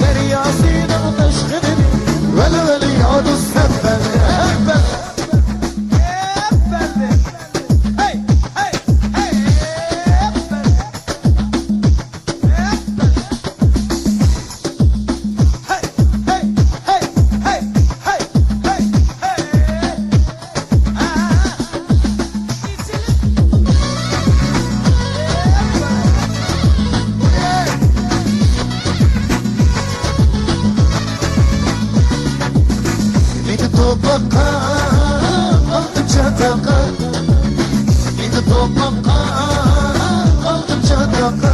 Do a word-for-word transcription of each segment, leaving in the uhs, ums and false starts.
دەرياسىنىڭ تاشقىنىنى ۋەل، ۋەل يا دوست، ھەپپەل، ھەپپەل. مېنى توپاققا ئالدىم چاتاققا، مېنى توپاققا ئالدىم چاتاققا.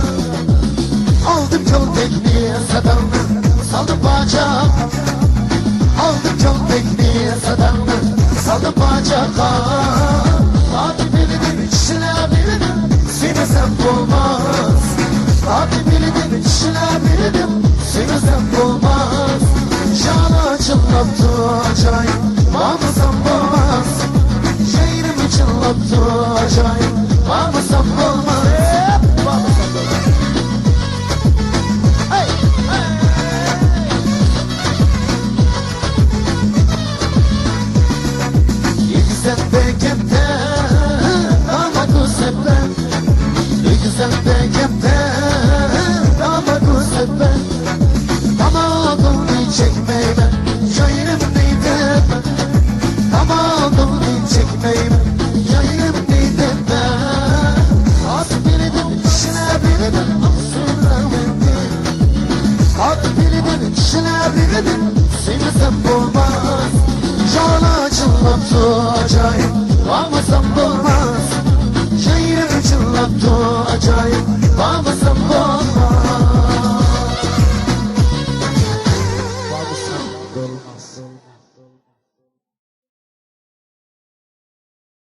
ئالدىم كالتەكنى، ساداڭنى سالدىم باجاققا. ئالدىم كالتەكنى، ساداڭنى سالدىم باجاققا. تارتىپ ئېلىدىم، چىشلەپ ئېلىدىم، سۆيمىسەم بولماس. تارتىپ ئېلىدىم، چىشلەپ ئېلىدىم، سۆيمىسەم بولماس. شالا چىللاپتۇ ئاجايىپ، بارمىسام بولماس. شېئىرىم چىللاپتۇ ئاجايىپ، بارمىسام بولماس. يۈرگۈزەم بېكەمدە تاماكا سەپلەپ، يۈرگۈزەم بېكەمدە تاماكا سەپلەپ. تاماكامنى چەكمەيمەن، جايىمنى دەپ. تاماكامنى چەكمەيمەن، جايىمنى دەپ. ئاسىپ بېرىدىم، چىشلەپ بېرىدىم، ئاقسۇنلار مەندىن. تارتىپ ئېلىدىم، چىشلەپ ئېلىدىم، سۆيمىسەم بولماس. شالا چىللاپتۇ ئاجايىپ، بارمىسام بولماس.